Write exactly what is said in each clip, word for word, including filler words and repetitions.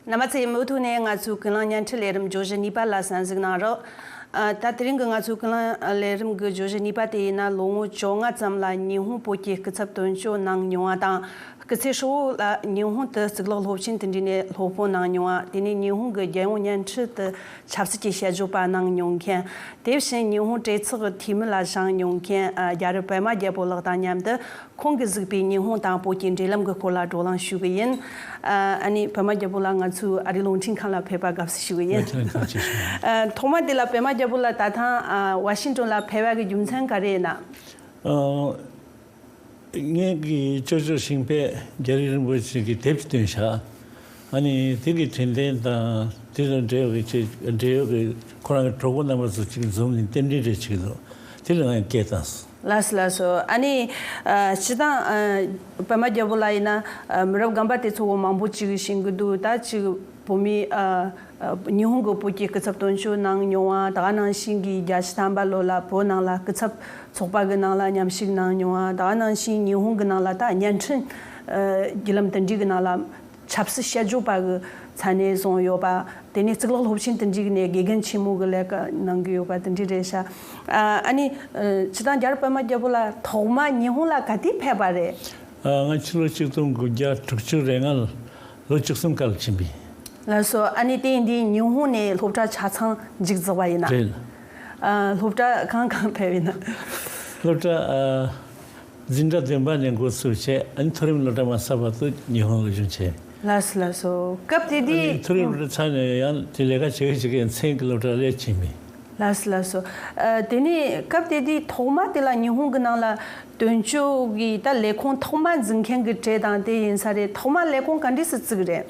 རྣམ་པ་ཚོས་མུ་མཐུད་ནས་ང་ཚོའི་ཀུན་གླེང་བརྙན་འཕྲིན་ལས་རིམ་བརྗོད་གཞི་གཉིས་པ་ལ་གསན་གཟིགས་གནང་རོགས། ཨ། ད་དེ་རིང་གི་ང་ཚོའི་ཀུན་གླེང་ལས་རིམ་གྱི་བརྗོད་གཞི་གཉིས་པ་དེ་ཡིན་ན། ལོ་ངོ་བཅོ་ལྔ་ཙམ་ལ་ཉི་ཧོང་བོད་ཀྱི་སྐུ་ཚབ་དོན་གཅོད་གནང་མྱོང་བ་དང་། སྐུ་ཚེ་ཧྲིལ་བོ་ལ་ཉི་ཧོང་དུ་གཙུག་ལག་སློབ་ཆེན་དེ་འདྲ་ནས་སློབ་དཔོན་གནང་མྱོང་བ། དེ་ནས་ཉི་ཧོང་གི་རྒྱལ་ཡོངས་བརྙན་འཕྲིན་དུ་ཆབ་སྲིད་ཀྱི་དཔྱད་བརྗོད་པ་གནང་མྱོང་མཁན། དེ་བཞིན་ཉི་ཧོང་གྲོས་ཚོགས་ཀྱི་འཐུས་མི་ལ་བཞེངས་མྱོང་མཁན། ཨ། རྒྱ་རི་པད་མ་རྒྱལ་པོ་ལགས་དང་མཉམ་དུ། ཁོང་གིས་གཟིགས་པའི་ཉི་ཧོང་དང་བོད་ཀྱི་འབྲེལ་ལམ་གྱི་སྐོར་ལ་བགྲོ་གླེང་ཞུ་གི་ཡིན། ཨ། ཨ་ནི་པད་མ་རྒྱལ་པོ་ལགས་ང་ཚོའི་ཨ་རིའི་རླུང་འཕྲིན་ཁང་ལ་ཕེབས་པར་དགའ་བསུ་ཞུ་གི་ཡིན། ང་ཁྱེད་རང་ཐུགས་རྗེ་ཆེ་ཞུ། ཨ། ཐོག་མ་དེ་ལ་པད་མ་རྒྱལ་པོ་ལགས་ད་ཐེངས་ཨ་ཝ་ཤིང་ཏོན་ལ་ཕེབས་པ་གི་རྒྱུ་མཚན་ག་རེ་ཡིན་ན། ཨ། ངེད་ཀྱི་ཅོ་ཅོ་ཞིང་པས་རྒྱ་རི་རིན་པོ་ཆེ་གི་དེབ་ཅིག་བཏོན་བཞག་ཨ་ནི་དེ་གི་དྲན་རྟེན་དང་དེ་དང་འབྲེལ་བའི་ཆེད། འབྲེལ་ཡོད་ཀྱི་ཁོ་རང་གི་གྲོགས་པོ་རྣམ་པ་ཚོ་གཅིག་འཛོམས་ནས་རྟེན་འབྲེལ་རེ་བྱེད་ཀྱི་འདུག་དེ་ལ་ང་སྐད་བཏང་སོང་། ལགས་སོ། ལགས་སོ། ཨ་ནི་ཨ་སྤྱིར་བཏང་ཨ་པད་མ་རྒྱལ་པོ་ལགས་ཡིན་ན། ཨ་མི་རབས་རྒན་པ་དེ་ཚོ་མང་པོ་ཅིག་ཤེས་ཀྱི་འདུག་ད་ཅིག་བོད་མི་ཨ་ཨ་ཉི་ཧོང་གི་བོད་ཀྱི་སྐུ་ཚབ་དོན་གཅོད་གནང་མྱོང་བ། ད་ག་ནང་བཞིན་གྱི་བརྒྱད་ཅུ་ཐམ་པ་ལོ་ལ་བོད་ནང་ལ་སྐུ་ཚབ་ཚོགས་པ་གི་ནང་ལ་མཉམ་ཞུགས་གནང་མྱོང་བ། ད་ག་ནང་བཞིན་ཉི་ཧོང་གི་ནང་ལ་ད་བརྙན་འཕྲིན་ཨ་བརྒྱུད་ལམ་དེ་འདྲའི་གི་ནང་ལ་ཆབ་སྲིད་དཔྱད་བརྗོད་པ་གི་ས་གནས་བཟུང་ཡོད་པ། དེ་ནས་གཙུག་ལག་སློབ་ཆེན་དེ་འདྲའི་གི་ནས་དགེ་རྒན་ཆེན་མོ་གི་ལས་ཀ་གནང་གི་ཡོད་པ་དེ་འདྲའི་རེད་ཤག་ཨ་ཨ་ནི་ཨ་སྤྱིར་བཏང་རྒྱ་རི་པད་མ་རྒྱལ་པོ་ལགས་ཐོག་མ་ཉི་ཧོང་ལ་ག་དུས་ཕེབས་པ་རེད། ཨ། ང་ཕྱི་ལོ་ཆིག་སྟོང་དགུ་བརྒྱ་དྲུག་ཅུ་རེ་ལྔ་ལ་ལོ་བཅུ་གསུམ་སྐབས་ལ་ཕྱིན་པ་ཡིན། ལགས་སོ། ཨ་ནི་དེ་ཡིན་དུས་ཉི་ཧོང་ནས་སློབ་གྲྭ་ཆ་ཚང་མཇུག་རྫོགས་པ་ཡིན་ན། རེད། ཨ། སློབ་གྲྭ་གང་གང་ཕེབས་ཡིན་ན། སློབ་གྲྭ་ཨ་འཛིན་གྲྭ་བདུན་པ་ནས་འགོ་ཚུགས་བྱས། ཨ་ནི་མཐོ་རིམ་སློབ་གྲྭ་མ་ཚར་བར་དུ་ཉི་ཧོང་ལ་སློབ་སྦྱོང་བྱས། ལགས་སོ། ལགས་སོ། སྐབས་དེ་ཨ་ནི་དུས་མཐོ་རིམ་སློབ་གྲྭ་ཚར་ནས་ཡང་དེ་ལས་ཀ་བྱེད་ཀྱི་བྱེད་ཀྱི་མཚན་གྱི་སློབ་གྲྭ་སླེབས་ཕྱིན་པ་ཡིན། ལགས་སོ། ལགས་སོ། ཨ། དེ་ནས་སྐབས་དེ་དུས་ཐོག་མ་དེ་ལ་ཉི་ཧོང་གི་ནང་ལ་དོན་གཅོད་ཀྱི་ད་ལས་ཁུངས་ཐོག་མ་འཛུགས་མཁན་གྱི་གྲས་དང་དེ་ཡིན་ས་རེད། ཐོག་མ་ལས་ཁུངས་ག་འདྲས་སེ་བཙུགས་རེད།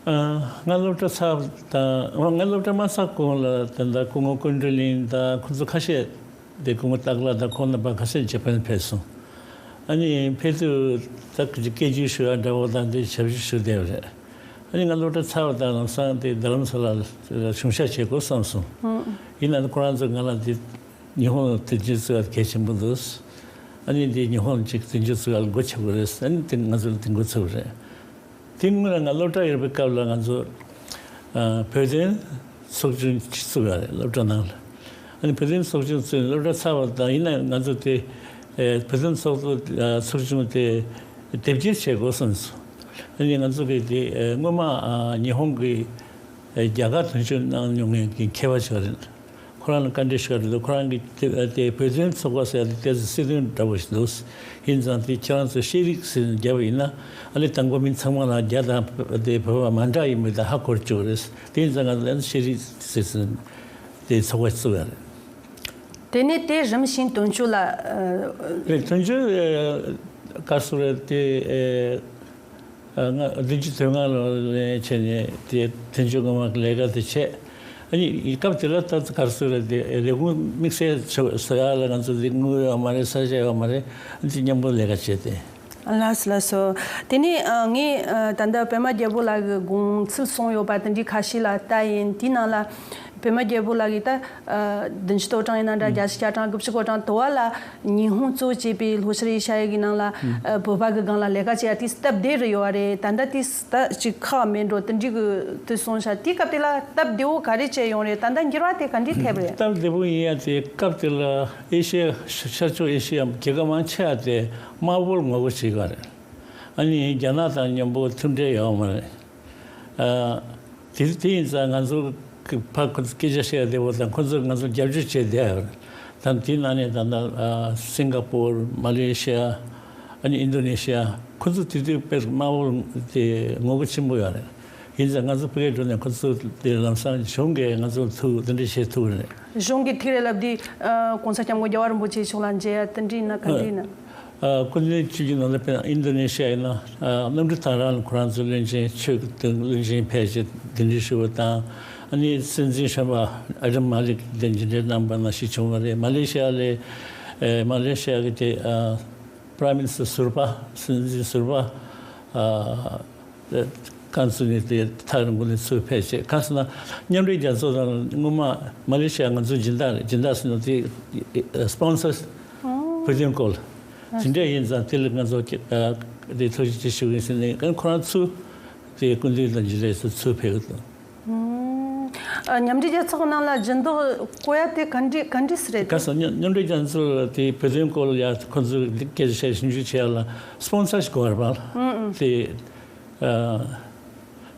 ཨ། ང་སློབ་གྲྭ་ཚར་དང་། ང་སློབ་གྲྭ་མ་ཚར་གོང་ལ་ད་ལྟ་སྐུ་ངོ་ཀུན་གྲོལ་གླིང་དང་ཁོང་ཚོ་ཁ་ཤས། དེ་སྐུ་ངོ་སྟག་ལྷ་དང་ཁོང་རྣམ་པ་ཁ་ཤས་ཇེ་པན་ཕེབས་སོང་། ཨ་ནི་ཕེབས་དུས་ད་སྐད་ཆ་ཞུ་ཡ་འདྲ་བོ་དང་དེ་ཞབས་ཞུ་ཞུ་བསྡད་པ་རེད། ཨ་ནི་ང་སློབ་གྲྭ་ཚར་བ་དང་ལམ་སང་དེ་རྡ་རམ་ས་ལ་གཞུང་ཞབས་བྱེད་དགོས་བསམ་སོང་། ཨང་། ཡིན་ན་ཁོ་རང་ཚོས་ང་ལ་དེ་ཉི་ཧོང་ལ་དོན་གཅོད་བཙུགས་ཡ་གལ་ཆེན་པོ་འདུག་ཨ་ནི་དེ་ཉི་ཧོང་ལ་ཅིག་དོན་གཅོད་བཙུགས་ཡ་ལ་སྒོ་ཕྱེ་དགོས་རེད། ཨ་ནི་དེ་ང་ཚོ་ལ་དེ་འགོ་ཚུགས་པ་རེད། དེ་སྔོན་ལ་ང་སློབ་གྲྭ་ཡོད་པའི་སྐབས་ལ་ང་ཚོ་ཨ་བོད་དོན་ཚོགས་ཆུང་ཅིག་བཙུགས་ཡོད་རེད། སློབ་གྲྭ་ནང་ལ། ཨ་ནི་བོད་དོན་ཚོགས་ཆུང་བཙུགས་ནས་སློབ་གྲྭ་ཚར་བ་དང་། ཡིན་ན་ང་ཚོ་དེ་ཨ་བོད་དོན་ཚོགས་གཙོ་ཨ་ཚོགས་ཆུང་དེ་དེབ་སྐྱེལ་བྱེད་དགོས་བསམ་སོང་། ཨ་ནི་ང་ཚོ་གི་དེ་ཨ་སྔོན་མ་ཨ་ཉི་ཧོང་གི་ཨ་རྒྱ་གར་དོན་གཅོད་གནང་མྱོང་མཁན་གྱི་མཁས་པ་ཞིག་རེད། ཁོ་རང་ལ་བཀའ་འདྲི་ཞུ་བ་རེད་འདུག་ཁོ་རང་གིས་དེ་དེ་བོད་དོན་ཚོགས་པ་ཟེར་ཡ་དེ་ཏོག་ཙམ་སྲིད་དོན་འདྲ་བོ་ཞིག་འདུག་ཡིན་ཙང་དེ་ཁྱེད་རང་ཚོས་ཤེས་རིག་ཟེར་ནས་བརྒྱབ་པ་ཡིན་ན། ཨ་ནི་དང་པོ་མི་ཚང་མ་ལ་རྒྱ་དང་དེ་བོད་པ་མ་འདྲ་ཡིན་མིན་དེ་ཧ་གོ་བཅུག་རེད། དེ་ཡིན་ཙང་ང་ཚོ་ལ་ཤེས་རིག་ཟེར་ནས་དེ་ཚོགས་པ་བཙུགས་ཡ་རེད། དེ་ནས་དེ་རིམ་བཞིན་དོན་གཅོད་ལ། ཨ། རེད། དོན་གཅོད་ཨ་ག་རེ་ཟེར་རེད། དེ་ཨ། ཨ། ང་བདུན་ཅུ་དོན་ལྔ་ལོ་ནས་བྱས་ནས་དེ་དོན་གཅོད་སྔོན་མ་གི་ལས་ཀ་དེ་བྱས། ཨ་ནི་སྐབས་དེ་ལ་ད་ག་རེ་ཟེར་རེད། དེ་ལས་ཁུངས་དམིགས་བསལ་ཟེར་ཡ་ལ་ང་ཚོ་དེ་དངུལ་ཡོད་མ་རེད། ས་ཆ་ཡོད་མ་རེད། ཨ་ནི་མཉམ་པོ་ལས་ཀ་བྱས་ཏེ། ལགས་སོ། ལགས་སོ། དེ་ནས་ཨ་ངས་ཨ་ད་ལྟ་པད་མ་རྒྱལ་པོ་ལགས་ཀྱི་དགོངས་ཚུལ་གསུངས་ཡོད་པ་དེ་འདྲའི་ཁ་ཤས་ལ་ལྟ་ཡིན། དེའི་ནང་ལ་པད་མ་རྒྱལ་པོ་ལགས་ཀྱིས་ད་ཨ་བདུན་ཅུ་དོན་གྲངས་ཡིན་ན་འདྲ། ཨང་། བརྒྱད་ཅུ་གྱ་གྲངས། དགུ་བཅུ་གོ་གྲངས་དུ་བ་ལ་ཉི་ཧོང་གཙོ་བྱས་པའི་ལྷོ་ཤར་ཨེ་ཤ་ཡའི་གི་ནང་ལ། ཨང་། ཨ་བོད་པ་གི་སྒང་ལ་ལས་ཀ་བྱེད་ཡ་དེ་སྟབས་བདེ་རུ་ཡོད་པ་རེད། ད་ལྟ་དེ་ད་ཅིག་ཁག་མེད་འགྲོ་དེ་འདྲའི་གི་དེ་གསུངས་ཤག་དེའི་སྐབས་དེ་ལ་སྟབས་བདེ་བོ་ག་རེ་བྱས་ཡོང་རེད། ད་ལྟ་འགྱུར་བ་དེ་ག་འདྲས་ཐེབས་རེད། སྟབས་བདེ་བོ་ཡིན་ཡ་དེ་སྐབས་དེ་ལ་ཨེ་ཤེ་ཡ་ཤར་ཕྱོགས་ཨེ་ཤེ་ཡ་རྒྱལ་ཁབ་མང་ཆེ་བ་དེ་དམར་པོར་ངོ་རྒོལ་བྱེད་ཀྱི་ཡོད་རེད། ཨ་ནི་རྒྱ་ནག་དང་མཉམ་པོ་མཐུན་འབྲེལ་ཡོད་མ་རེད། ཨ། དེ་དེ་ཡིན་ཙང་ང་ཚོ་གི་ཕར་ཁོ་ཚོ་སྐད་ཆ་བཤད་བདེ་བོ་དང་། ཁོ་ཚོས་ང་ཚོ་རྒྱབ་སྐྱོར་བྱས་བསྡད་ཡོད་རེད། ད་དེའི་ནང་ནས་ད་ལྟ་ཨ་སིང་ག་པོར། མ་ལེ་ཤི་ཡ། ཨ་ནི་ཨིན་དོ་ནེ་ཤི་ཡ། ཁོ་ཚོ་དེ་དུས་དཔེ་དམར་པོ་དེ་ངོ་རྒོལ་ཆེན་པོ་ཡོད་རེད། ཡིན་ཙང་ང་ཚོ་ཕ་གིར་འགྲོ་ནས་ཁོ་ཚོ་དེ་ལམ་སང་གཞུང་གིས་ང་ཚོ་ཐུག་དེ་འདྲ་བྱེད་ཐུབ་རེད། གཞུང་གིས་ཐུག་རེད་ལབ་དུས་ཨ་གོང་ས་སྐྱབས་མགོན་རྒྱལ་བ་རིན་པོ་ཆེ་མཆོག་ལ་མཇལ་ཡ་དེ་འདྲ་ཡིན་ན་ག་འདྲ་ཡིན་ན། ཨ། སྐུ་མདུན་ཆིབས་བསྒྱུར་ནང་ལ་དཔེར་ན་ཨིན་དོ་ནེ་ཤི་ཡ་ཡིན་ན། ཨ། གནམ་གྲུ་ཐང་རང་ལ་ཁོ་རང་ཚོའི་བློན་ཆེན། ཆོས་ཀྱི་བློན་ཆེན་ཕེབས་བྱས་གདན་འདྲེན་ཞུ་བ་དང་། ཨ་ནི་སྲིད་འཛིན་གཞོན་པ་ཨ་ཏི་མ་ལིག་དེ་མཇལ་འཕྲད་གནང་བ་ནང་བཞིན་བྱུང་བ་རེད། མ་ལེ་ཤི་ཡ་ལ། ཨེ། མ་ལེ་ཤི་ཡ་གི་དེ། ཨ། པ་རའི་མི་ནི་སི་ཊར་ཟུར་པ། སྲིད་འཛིན་ཟུར་པ། ཨ། ཁོང་ཚོ་ནས་དེ་ཐག་རིང་པོ་ནས་ཚུར་ཕེབས་བྱས། གང་ཟེར་ན་མཉམ་འབྲེལ་རྒྱལ་ཚོགས་ནང་སྔོན་མ་མ་ལེ་ཤི་ཡ་ང་ཚོའི་སྦྱིན་བདག་རེད། སྦྱིན་བདག་ཟེར་ན་དེ་སི་པོན་སར། ཨོ། བོད་དོན་སྐོར་ལ། དེ་འདྲ་ཡིན་ཙང་དེ་ལ་ང་ཚོ་ཨ་དེ་ཐུགས་རྗེ་ཆེ་ཞུ་གི་ཡིན་ཟེར་ནས། ཁོ་རང་ཚུར་ དེ་སྐུ་མདུན་དང་འཇིགས་བྲལ་སུ་ཚུར་ཕེབས་འདུག། ཨུམ། ཨ། མཉམ་འབྲེལ་རྒྱལ་ཚོགས་ནང་ལ་སྦྱིན་བདག་བསྐོ་ཡ་དེ་ག་འདྲ་ག་འདྲ་ཟིག་རེད། ག་ས་མཉམ་མཉམ་འབྲེལ་རྒྱལ་ཚོགས་ལ་དེ་བོད་དོན་སྐོར་ལ་ཡ་ཁོ་ཚོས་སྐད་ཆ་བཤད་ཞིབ་འཇུག་བྱེད་ཡ་ལ་སི་པོན་སར་ཞིག་དགོས་རེད་པ། ཨུམ་ཨུམ། དེ་ཨ།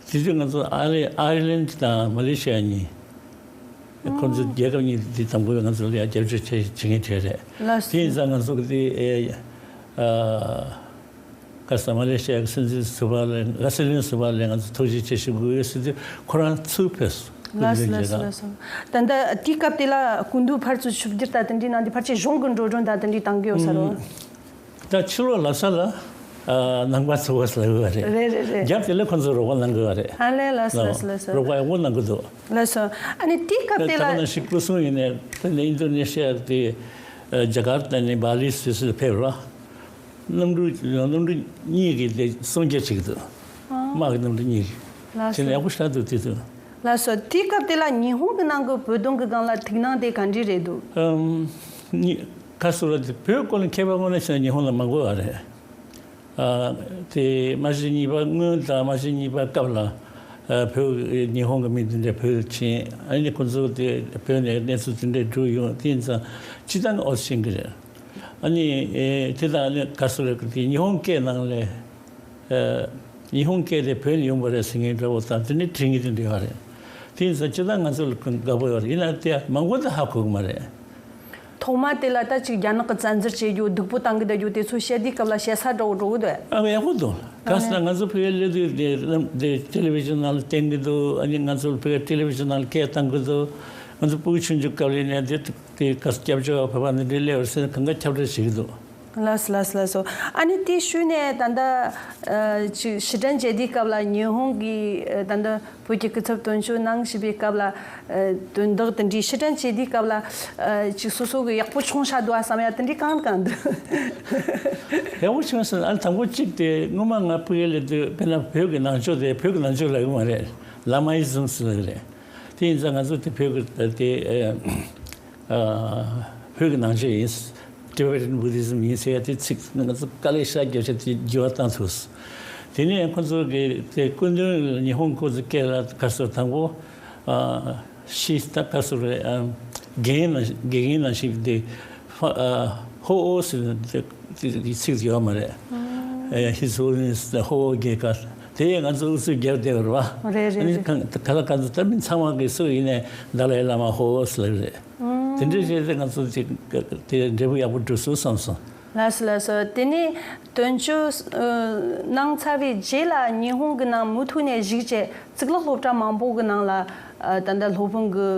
དེ་དུས་ང་ཚོ་ཨ་རི་ཨའི་ལན་དང་མ་ལེ་ཤི་ཡ་གཉིས། ཁོང་ཚོ་རྒྱལ་ཁབ་གཉིས་དེ་དང་པོ་ང་ཚོ་ལ་ཡང་རྒྱབ་སྐྱོར་བྱེད་བྱེད་མཁན་གྲས་རེད། ལགས་སོ། དེ་ཡིན་ཙང་ང་ཚོ་གི་དེ་ཨེ་ཨ་ག་ས་མ་ལེ་ཤི་ཡ་གི་སྲིད་འཛིན་ཟུར་པ་ལ་ཨ་སྲིད་བློན་ཟུར་པ་ལ་ང་ཚོ་ཐུགས་རྗེ་ཆེ་ཞུ་དགོས་ཡོད་ཟེར་དུས་ཁོ་རང་ཚུར་ཕེབས་སོང་། ལགས་སོ་ལགས་སོ་ལགས་སོ། ད་ལྟ་དེའི་སྐབས་དེ་ལ་སྐུ་མདུན་ཕར་ཚུར་ཆིབས་བསྒྱུར་ད་དེ་འདྲའི་གནང་དུས་ཕལ་ཆེར་གཞུང་གི་འགྲོ་གྲོན་ད་དེ་འདྲའི་བཏང་གི་ཡོད་ས་རེད། ད་ཕྱི་ལོགས་ལབ་ས་ལ་ཨ་ནང་པ་ཚོ་བ་ལབ་ཡོད་རེད། རེད་རེད་རེད། རྒྱབ་དེ་ལ་ཁོང་ཚོ་རོགས་པ་གནང་གི་ཡོད་རེད། ཨ་ལས་ལགས་སོ་ལགས་སོ་ལགས་སོ། རོགས་པ་ཡག་པོ་གནང་གི་འདུག། ལགས་སོ། ཨ་ནི་དེའི་སྐབས་དེ་ད་ལ། ད་ནང་བཞིན་སྐུ་སྲུང་ཡིན་ནས་དེ་ནས་ཨིན་ཌོ་ནེ་ཤི་ཡ་དེ་ཇ་ཀར་ཏ་ནས་བྷ་ལི་སུད་སི་ལ་ཕེབས་ར། གནམ་གྲུ་གནམ་གྲུ་གཉིས་ཀྱིས་དེ་སྲུང་སྐྱོབ་བྱེད་ཀྱི་འདུག། དམག་གི་གནམ་གྲུ་གཉིས་ཀྱིས། ལགས་སོ། དེ་ནས་ཡག་པོ་ཞེ་དྲག་འདུག་དེ་དུས། ལགས་སོ། དེའི་སྐབས་དེ་ལ་ཉི་ཧོང་གི་ནང་གི་བོད་དོན་གྱི་སྒང་ལ་ཐུགས་སྣང་དེ་ག་འདྲ་རེད་འདུག། ཨམ། ཉི་ཁ་སུ་ར་དེ་བོད་སྐོར་ལ་མཁས་པ་དངོས་གནས་བྱས་ན་ཉི་ཧོང་ལ་མང་པོ་ཡོད་རེད། ཨ། དེ་མ་གཞི་གཉིས་པ་སྔོན་དང་མ་གཞི་གཉིས་པ་སྐབས་ལ་ཨ་བོད་ཉི་ཧོང་གི་མི་དེ་འདྲ་བོད་ཕྱིན། ཨ་ནི་ཁོ་ཚོ་དེ་བོད་ནས་གནས་ཚུལ་དེ་འདྲ་བསྒྲུབས་ཡོང་དེ་ཡིན་ཙང་སྤྱི་བཏང་ཨོ་ཤེས་ཀྱི་རེད། ཨ་ནི་ཨེ་དེ་དང་ཨ་ནི་ག་སུ་རེད་དེ་ཉི་ཧོང་སྐད་ནང་ལས་ཨ་ཉི་ཧོང་སྐད་དེ་བོད་ནས་ཡོང་བ་རེད་ཟེར་མཁན་འདྲ་བོ་དང་དེ་འདྲ་བྲིས་མཁན་དེ་འདྲ་ཡོད་རེད། དེ་ཡིན་ཙང་སྤྱི་བཏང་ང་ཚོ་ལ་དགའ་པོ་ཡོད་རེད། ཡིན་ན་དེ་མང་པོ་དེ་ཧ་གོ་གི་མ་རེད། ཐོག་མ་དེ་ལ་ད་ཅིག་རྒྱ་ནག་གི་བཙན་འཛུལ་བྱེད་རྒྱུ་སྡུག་པོ་བཏང་གི་བསྡད་རྒྱུ་དེ་ཚོ་བཤད་དུས་སྐབས་ལ་བཤད་ས་འདྲ་བོ་འགྲོ་གི་འདུག། ཨ་ཡག་པོ་འདུག། ག་ཟེར་ན་ང་ཚོ་བོད་ཡིག་སླེབས་དུས་དེ་དེ་ཊེ་ལེ་བི་ཤན་ནང་ལ་བསྟན་གི་འདུག། ཨ་ནི་ང་ཚོ་བོད་ཊེ་ལེ་བི་ཤན་ནང་ལ་སྐད་བཏང་གི་འདུག། ང་ཚོ་ཕྲུ་གུ་ཆུང་ཆུང་སྐབས་ལ་ནས་དེ་དེ་ག་སྐྱབས་བཅོལ་བ་བོད་པ་འདི་འདྲའི་སླེབས་རེད་ཟེར་ནས་གང་ག་ཁྱབ་བསྒྲགས་བྱེད་གི་འདུག། ལགས་སོ་ལགས་སོ་ལགས་སོ། ཨ་ནི་དེའི་ཤུལ་ནས་ད་ལྟ་ཨ་ཅིག་ཕྱིར་དྲན་བྱེད་དུས་སྐབས་ལ་ཉི་ཧོང་གི་ཨ་ད་ལྟ་བོད་ཀྱི་སྐུ་ཚབ་དོན་གཅོད་གནང་བཞིན་པའི་སྐབས་ལ་ཨ་དོན་དག་དེ་འདྲའི་ཕྱིར་དྲན་བྱེད་དུས་སྐབས་ལ་ཨ་ཅིག་སོ་སོ་གི་ཡག་པོ་བྱུང་ཤག་འདུག་ཨ་བསམ་ཡ་དེ་འདྲའི་གང་གང་འདུག། ཡག་པོ་བྱུང་ཟེར་ན་ཨ་དང་པོ་གཅིག་དེ་སྔོན་མ་ང་ཕ་གིར་སླེབས་དུས་དཔེར་ན་བོད་ཀྱི་ནང་ཆོས་དེ་བོད་ཀྱི་ནང་ཆོས་ལབ་ཀྱི་མ་རེད། ལ་མ་ཡི་ཛིམ་ཟེར་ལབ་ཀྱི་རེད། དེ་ཡིན་ཙང་ང་ཚོ་དེ་བོད་ཀྱི་དེ་ཨ། ཨ། བོད་ཀྱི་ནང་ཆོས་ཡིན། Tibetan Buddhism ཡིན་ཟེར་ཡ་དེ་ཚིག་ང་ཚོ་དཀའ་ལས་ཤ་རྒྱབ་བྱས་དེ་འགྱུར་བ་བཏང་ཐུབ། དེ་ནས་ཁོ་ཚོ་གི་དེ་སྐུ་མདུན་ཉི་ཧོང་ཁོ་ཚོ་སྐད་ལ་ག་སོ་དང་པོ་ཨ་ཤི་ད་ག་སོ་རེད། ཨ་དགེ་རྒན་ནང་དགེ་རྒན་ནང་ཞིག་དེ་ཧོ་ཨ་ཧོ་ཨོ་ཟེར་ནས་དེ་དེ་ཚིག་ཡོད་མ་རེད། ཨ་His Holiness the ཧོ་ཨོ་དགེ་ག་དེ་ང་ཚོ་ཨུ་ཚུགས་རྒྱབ་བསྡད་པ་རེད་བ། རེད་རེད་ཨ་ནི་རེད། གང་ག་ལ་གང་ཚོ་ད་མི་ཚང་མ་གི་སུ་ཡིན་ནས་ཏཱ་ལའི་བླ་མ་ཧོ་ཨོ་ཟེར་ལབ་རེད། དེ་འདྲའི་རྗེས་དེ་ང་ཚོ་དེ་དེ་འབྲས་བུ་ཡག་པོ་འགྲུབ་སོང་བསམ་སོང་། ལགས་སོ་ལགས་སོ། དེ་ནས་དོན་གཅོད་ཨ་གནང་ཚར་བའི་རྗེས་ལ་ཉི་ཧོང་གི་ནང་མུ་མཐུད་ནས་བཞུགས་བྱས་གཙུག་ལག་སློབ་གྲྭ་མང་པོ་གི་ནང་ལ་ཨ་ད་ལྟ་སློབ་དཔོན་གི་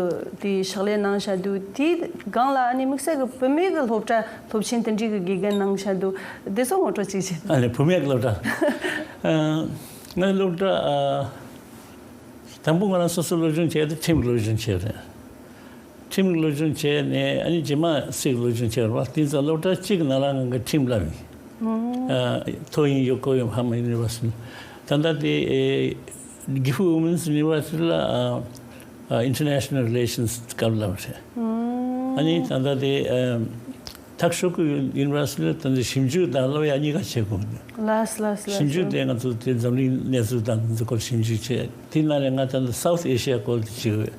དེའི་ཕྱག་ལས་གནང་བཞག་འདུག། དེའི་སྒང་ལ་ཨ་ནི་དམིགས་བསལ་གི་བུད་མེད་གི་སློབ་གྲྭ་སློབ་ཆེན་དེ་འདྲའི་གི་དགེ་རྒན་གནང་བཞག་འདུག། དེ་ཚོ་ངོ་སྤྲོད་ཅིག་བྱེད། ཨ་ནི་བུད་མེད་གི་སློབ་གྲྭ་ཨ་ངའི་སློབ་གྲྭ་ཨ་དང་པོ་ང་རང་སོ་སོ་སློབ་སྦྱོང་བྱས་ཏེ་ཁྲིམས་ཀྱི་སློབ་སྦྱོང་བྱས་རེད། ཁྲིམས་སློབ་སྦྱོང་བྱས་ནས་ཨ་ནི་རྗེས་མ་སྲིད་སློབ་སྦྱོང་བྱས་པ་དེ་ཚོ་སློབ་གྲྭ་གཅིག་གི་ནང་ལ་ང་གི་ཁྲིམས་བསླབས་ཡིན། ཨ་ཐོ་ཡིན་ཡོ་ཀོ་ཡོ་ཧ་མ་ཡུ་ནི་ཝར་སི་ཊི། ད་ལྟ་དེ་ཨེ་Gifu Women's University ལ་ཨ་ཨ་International Relations སྐབས་བསླབས་རེད། ཨ་ནི་ད་ལྟ་དེ་ཨ་ཐག་ཤོ་ཀུ་ཡུ་ནི་ཝར་སི་ཊི་ལ་ད་ལྟ་ཞིབ་འཇུག་དང་སློབ་ཡ་གཉིས་ཀ་བྱེད་དགོས་འདུག། ལགས་ལགས་ལགས། ཞིབ་འཇུག་དེ་ང་ཚོ་དེ་འཛམ་གླིང་གནས་ཚུལ་དང་འདི་ཚོ་སྐོར་ཞིབ་འཇུག་བྱས། དེ་ནང་ནས་ང་ད་ལྟ་South Asia སྐོར་དུ་བྱེད་འོས།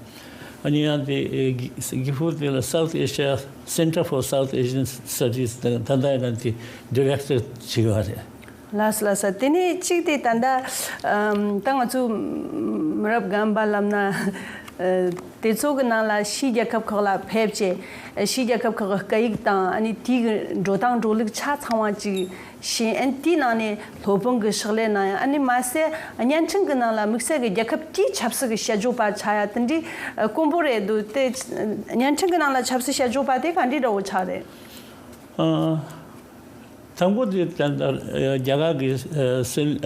ཨ་ནི་ཡང་དེ་ཨེ་གི་གི་ཧྥུ་དེ་ལ་South Asia Center for South Asian Studies ད་ལྟ་ཡང་དེ་ཌི་རེག་ཊར་བྱེད་ཡོད་རེད། ལགས་སོ་ལགས་སོ། དེ་ནས་གཅིག་དེ་ད་ལྟ་ཨམ་ད་ང་ཚོ་མི་རབས་རྒན་པ་ལབ་ན་ཨ་དེ་ཚོ་གི་ནང་ལ་ཕྱིའི་རྒྱལ་ཁབ་ཁག་ལ་ཕེབས་བྱས་ཕྱིའི་རྒྱལ་ཁབ་ཁག་གི་སྐད་ཡིག་དང་ཨ་ནི་དེའི་གི་འགྲོ་སྟངས་འགྲོ་ལུགས་ཆ་ཚང་བ་ཅིག་ཤེས། ཨ་ནི་དེའི་ནང་ནས་སློབ་དཔོན་གྱི་ཕྱག་ལས་གནང་ཡ། ཨ་ནི་མ་ཟད་བརྙན་འཕྲིན་གྱི་ནང་ལ་དམིགས་བསལ་གྱི་རྒྱལ་ཁབ་དེའི་ཆབ་སྲིད་ཀྱི་དཔྱད་བརྗོད་པ་ཆགས་ཡ་དེ་འདྲའི་དཀོན་པོ་རེད་འདུག། དེ་བརྙན་འཕྲིན་གྱི་ནང་ལ་ཆབ་སྲིད་དཔྱད་བརྗོད་པ་དེ་ག་འདྲའི་འདྲ་བོ་ཆགས་རེད། ཨ། དང་པོ་དེ་ད་ལྟ་རྒྱ་གར་གྱི་སྲིད་